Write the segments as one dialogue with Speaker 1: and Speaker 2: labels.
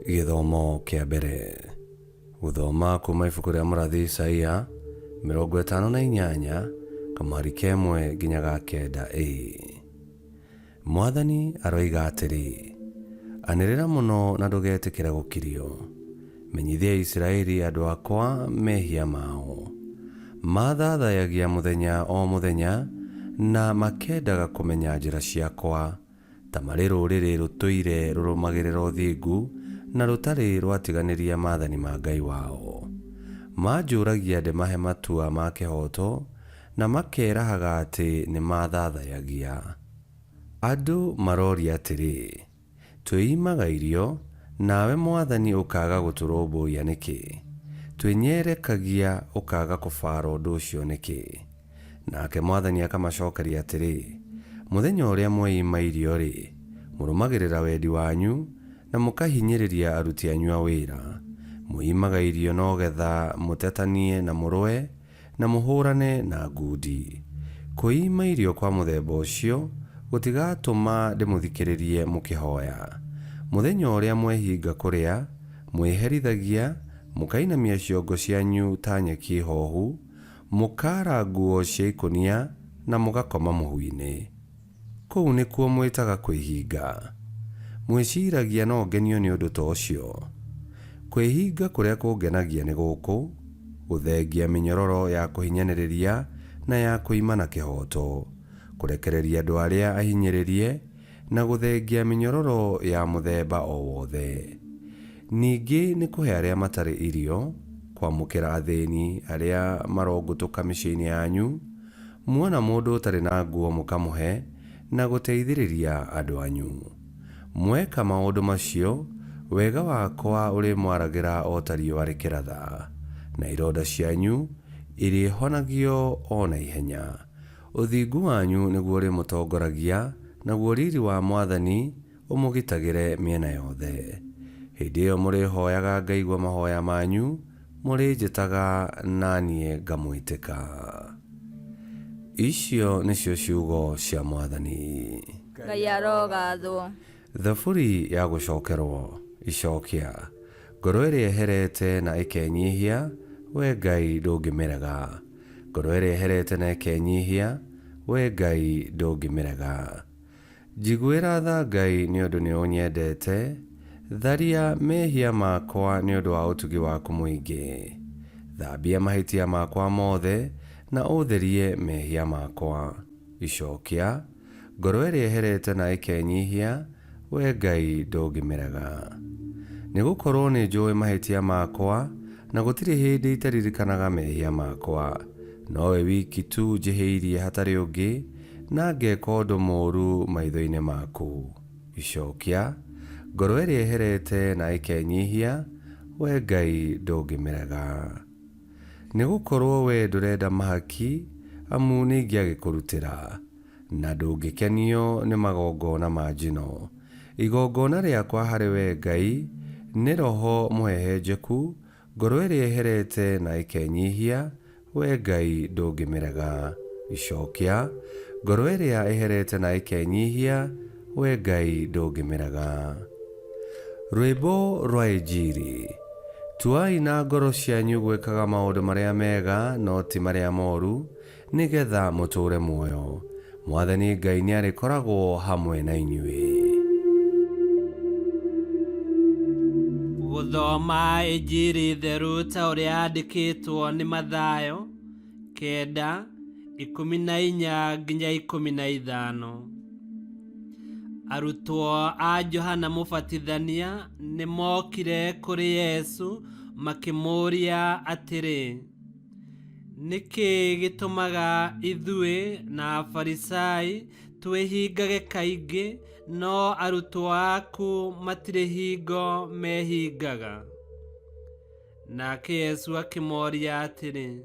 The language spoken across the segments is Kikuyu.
Speaker 1: Gĩthomo kĩa mbere. Gũthoma kuma ibuku rĩa mũrathi Isaia 58 kamũhari ka ĩmwe nginya ga kenda a. Mwathani aroiga atĩrĩ, Anĩrĩra mũno na ndũgetĩkĩre gũkirio. Menyithia Isiraeli andũ akwa mehia mao. Mathaathayagia mũthenya o mũthenya na makendaga kũmenya njĩra ciakwa, ta marĩ rũrĩrĩ rũtũire rũrũmagĩrĩra ũthingu na rũtarĩ rwatiganĩria maathani ma Ngai wao. Manjũragia ndĩmahe matua ma kĩhooto, na makerahaga atĩ nĩmathathayagia. Andũ maroria atĩrĩ, Twĩimaga irio, nawe Mwathani ũkaaga gũtũrũmbũiya nĩkĩ? Twĩnyerekagia ũkaaga kũbaara ũndũ ũcio nĩkĩ? Nake Mwathani akamacokeria atĩrĩ, Mũthenya ũrĩa mweima irio-rĩ, mũrũmagĩrĩra wendi wanyu, na mũkahinyĩrĩria aruti anyu a wĩra. Mwĩimaga irio no getha mũtetanie na mũrũe, na mũhũrane na ngundi. Kwĩima irio kwa mũthemba ũcio gũtigatũma ndĩmũthikĩrĩrie mũkĩhoya. Mũthenya ũrĩa mwehinga kũrĩa, mwĩherithagia, mũkainamia ciongo cianyu ta nyeki hoohu, Mũkaara nguo cia ikũnia na mũgakoma mũhu-inĩ. Kũu nĩkuo mwĩtaga kwĩhinga? Mwĩciiragia no ngenio nĩ ũndũ ta ũcio? Kwĩhinga kũrĩa kũngenagia nĩ gũkũ, gũthengia mĩnyororo ya kũhinyanĩrĩria na ya kũimana kĩhooto, kũrekereria andũ arĩa ahinyĩrĩrie, na gũthengia mĩnyororo ya mũthemba o wothe. Ningĩ nĩ kũhe arĩa matarĩ irio, kwamũkĩra athĩni arĩa marongũtũka mĩciĩ-inĩ yanyu, muona mũndũ ũtarĩ na nguo mũkamũhe, na gũteithĩrĩria andũ anyu. Mweka maũndũ macio, wega wakwa ũrĩmwaragĩra o ta riũa rĩkĩratha, na ironda cianyu irĩhonagio o na ihenya. Ũthingu wanyu nĩguo ũrĩmũtongoragia, naguo riri wa Mwathani ũmũgitagĩre mĩena yothe. Hĩndĩ ĩyo mũrĩhoyaga ngaigua mahoya manyu, mũrĩnjĩtaga na niĩ ngamwĩtĩka. Icio nĩcio ciugo cia Mwathani.
Speaker 2: Ngai arogathwo.
Speaker 1: Thaburi ya gũcokerwo. Icokia. Ngoro ĩrĩa ĩherete na ĩkenyihia, wee Ngai ndũngĩmĩrega. Ngoro ĩrĩa ĩherete na ĩkenyihia, wee Ngai ndũngĩmĩrega. Njiguĩra tha Ngai nĩ ũndũ nĩ ũnyendete, tharia mehia makwa nĩ ũndũ wa ũtugi waku mũingĩ. Thambia mahĩtia makwa mothe na ũtherie mehia makwa. Icokia, Ngoro ĩrĩa ĩherete na ĩkenyihia, wee Ngai ndũngĩmĩrega. Nĩ gũkorũo nĩ njũĩ mahĩtia makwa, na gũtirĩ hĩndĩ itaririkanaga mehia makwa. Nowe wiki tu njĩhĩirie hatarĩ ũngĩ, na ngeka ũndũ mũũru maitho-inĩ maku. Icokia, Ngoro ĩrĩa ĩherete na ĩkenyihia, wee Ngai ndũngĩmĩrega. Nĩ gũkorũo wee ndũrenda mahaki, amu nĩingĩagĩkũrutĩra, na ndũngĩkenio nĩ magongona ma njino. Igongona rĩakwa harĩ wee Ngai nĩ roho mũhehenjeku, Ngoro ĩrĩa ĩherete na ĩkenyihia, wee Ngai ndũngĩmĩrega. Icokia, Ngoro ĩrĩa ĩherete na ĩkenyihia, wee Ngai ndũngĩmĩrega. Rwĩmbo rwa Injiri. Tuai na ngoro cianyu gwĩkaga maũndũ marĩa mega no ti marĩa moru, nĩ getha mũtũũre muoyo. Mwathani Ngai nĩarĩkoragwo hamwe na inyuĩ.
Speaker 3: Gũthoma Injiri theru ta ũrĩa yandĩkĩtwo nĩ Mathayo kenda, 14 nginya 15. Arutwo a Johana Mũbatithania nĩ mookire kũrĩ Yesu makĩmũũria atĩrĩ, Nĩ kĩĩ gĩtũmaga ithuĩ na Afarisai twĩhingage kaingĩ, no arutwo aku matirĩ hingo mehingaga? Nake Yesu akĩmoria atĩrĩ,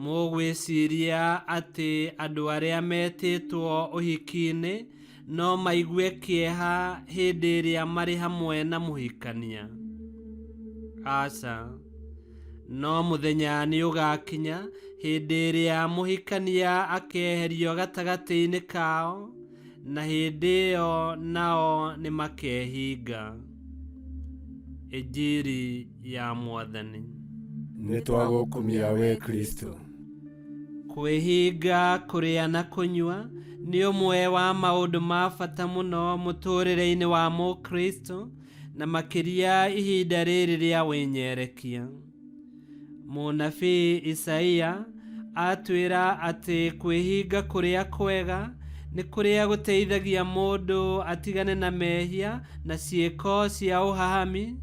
Speaker 3: Mũgwĩciria atĩ andũ arĩa metĩtwo ũhiki-inĩ no maigue kĩeha hĩndĩ ĩrĩa marĩ hamwe na mũhikania? Aca. No mũthenya nĩ ũgaakinya hĩndĩ ĩrĩa mũhikania akeeherio gatagatĩ-inĩ kao, na hĩndĩ ĩyo nao nĩ makeehinga. Injiri ya Mwathani.
Speaker 4: Nĩ twagũkumia we Kristo.
Speaker 3: Kwĩhinga kũrĩa na kũnyua nĩ ũmwe wa maũndũ ma bata mũno mũtũũrĩre-inĩ wa Mũkristo, na makĩria ihinda rĩrĩ rĩa wĩnyerekia. Mũnabii Isaia atwĩra atĩ kwĩhinga kũrĩa kwega nĩ kũrĩa gũteithagia mũndũ atigane na mehia na ciĩko cia ũhahami,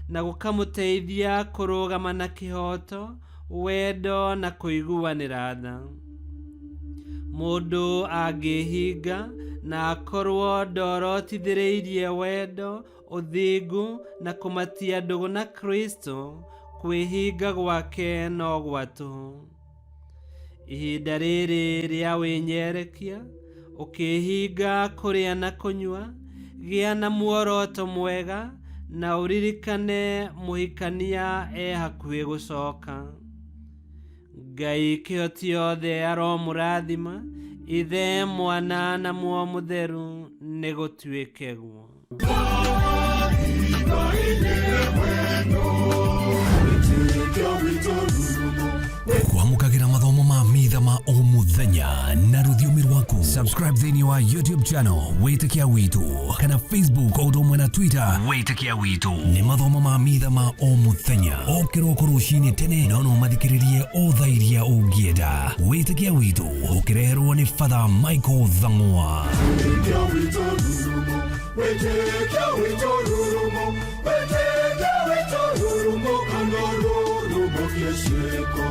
Speaker 3: na gũkamũteithia kũrũgama na kĩhooto, wendo na kũiguanĩra tha. Mũndũ angĩhinga na akorwo ndorotithĩrĩirie wendo, ũthingu na kũmatia ndũgũ na Kristo, kwĩhinga gwake no gwa tũhũ. Ihinda rĩrĩ rĩa wĩnyerekia, ũkĩhinga kũrĩa na kũnyua, gĩa na muoroto mwega na ũririkane mũhikania e hakuhĩ gũcoka. Ngai kĩhoti yothe aromũrathima, Ithe, Mwana na Muoyo Mũtheru, nĩ gũtuĩke guo.
Speaker 5: Kwamũkagĩra mathomo ma mitha ma o mũthenya na rũthiomi rwaku. Subscribe thĩinĩ wa YouTube channel Wĩtĩkia Witũ, kana Facebook o ũndũ ũmwe na Twitter Wĩtĩkia Witũ. Nĩ mathomo ma mitha ma o mũthenya o kĩroko rũcinĩ tene, no no mathikĩrĩrie o thaa iria ũngĩenda. Wĩtĩkia Witũ ũkĩreherwo nĩ Father Michael Thang'wa.
Speaker 6: Wĩtĩkia witũ rurumo, wĩtĩkia witũ rurumo, kana rurumo kĩciko.